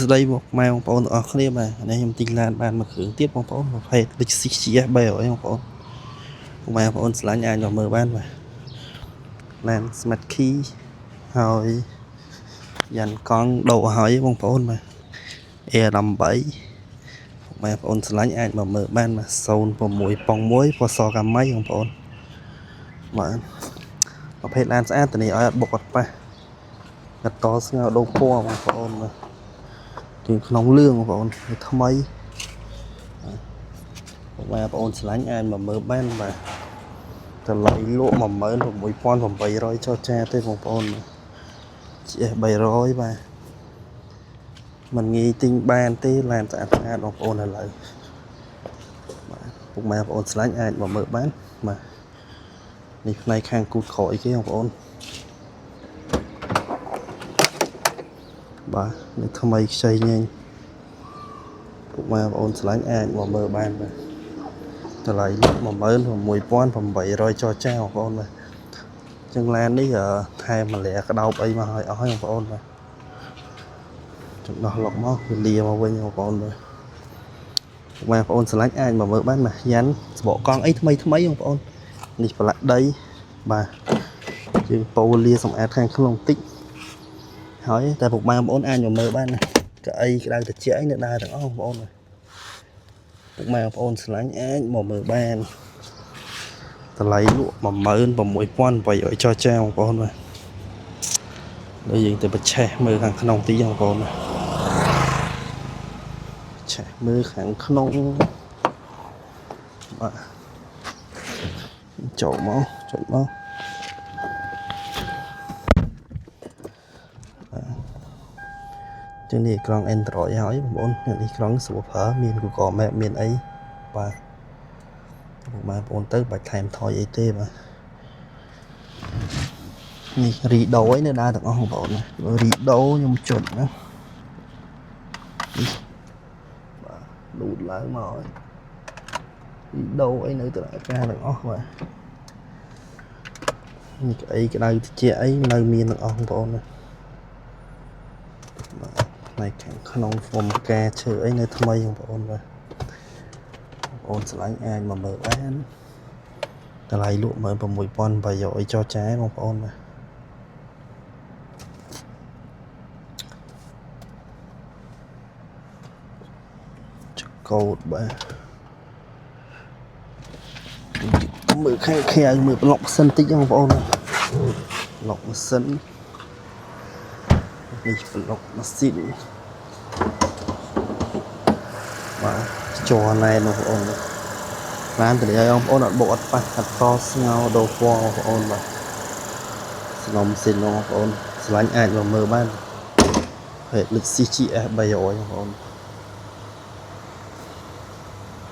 ស្ដីមកម៉ែបងប្អូនទាំងអស់គ្នាបាទនេះខ្ញុំទិញឡានបានមួយគ្រឿងទៀតបងប្អូនប្រភេទ Lexus GS 300បងប្អូនពុកម៉ែបងប្អូនស្រឡាញ់អាចមកមើលបានបាទឡាន Smart Key ហើយយ៉ានកង់ដូរឲ្យបងប្អូនបាទ A18 ពុកម៉ែបងប្អូនស្រឡាញ់អាចមកមើលបានបាទ06ប៉ុង1ពណ៌សកាម៉ៃបងប្អូនបាទប្រភេទឡានស្អាតធានាឲ្យអត់បុកអត់ប៉ះកតស្ងោដូរពណ៌បងប្អូនបាទ ជាងក្នុងលឿងបងប្អូនវាថ្មីបងប្អូនស្រឡាញ់អាចមកមើលបានបាទតម្លៃលក់16800ចុះចាទេបងប្អូនបាទ GS 300បាទมันងាយទិញបានទេឡានស្អាតស្អាតបងប្អូនឥឡូវបាទពុកម៉ែបងប្អូនស្រឡាញ់អាចមកមើលបានបាទនេះផ្នែកខាងគូតក្រោយគេបងប្អូនបាទនេះថ្មីខ្ចីញែងពុកម៉ែបងប្អូនស្រឡាញ់អាចមកមើលបានបាទ តម្លៃលក់16800ចរចាបងប្អូនបាទជាងឡាននេះថែមម្លាក្តោបអីមកឲ្យអស់ហើយបងប្អូនបាទចំណោះលុកមកវាលាមកវិញបងប្អូនបាទបងប្អូនស្រឡាញ់អាចមកមើលបានបាទយ៉ាន់សបកកង់អីថ្មីថ្មីបងប្អូននេះប្រឡាក់ដីបាទយើងប៉ូលាសម្អាតខាងក្នុងបន្តិចហើយតែពុកម៉ែបងប្អូនអាចមកមើលបានណាកៅអីក្តៅត្រជាក់អីនៅដើរទាំងអស់បងប្អូនបាទពុកម៉ែបងប្អូនស្រឡាញ់អាចមកមើលបាន តម្លៃលក់16800ចរចាបងប្អូនបាទដល់យើងទៅប្រឆេះមើលខាងក្នុងទីបងប្អូនបាទឆេះមើលខាងក្នុងបាទចូលមកចុចមកជាងនេះអេក្រង់ Android ហើយបងប្អូននេះក្រង់ស្រួលប្រើមាន Google Map មានអីបាទបងប្អូនទៅបាច់ថែមថយអីទេបាទនេះរីដូឯនៅដើរទាំងអស់បងប្អូនណារីដូខ្ញុំចុចណានេះបាទលូតឡើងមកហើយរីដូអីនៅតការទាំងអស់បាទនេះក្អីក្តៅត្រជាក់អីនៅមានទាំងអស់បងប្អូនណាបាទផ្នែកខាងក្នុងហ្វុំផ្កាឈើអីនៅថ្មីបងប្អូនបាទបងប្អូនស្រឡាញ់អាចមកមើលបានតម្លៃលក់16800ចរចាបងប្អូនបាទចកោតបាទមើលខាងក្រៅមើលប្លុកម៉ាស៊ីនតិចបងប្អូនណាប្លុកម៉ាស៊ីននេះប្លុកម៉ាស៊ីនបាទជ័រណែនបងប្អូនឡានតលឲ្យបងប្អូនអត់បុកអត់ប៉ះអត់តស្ងោដូរពណ៌បងប្អូនបាទស្នំស៊ីនបងប្អូនស្រឡាញ់អាចមកមើលបានហេតុ Lexus GS 300បងប្អូន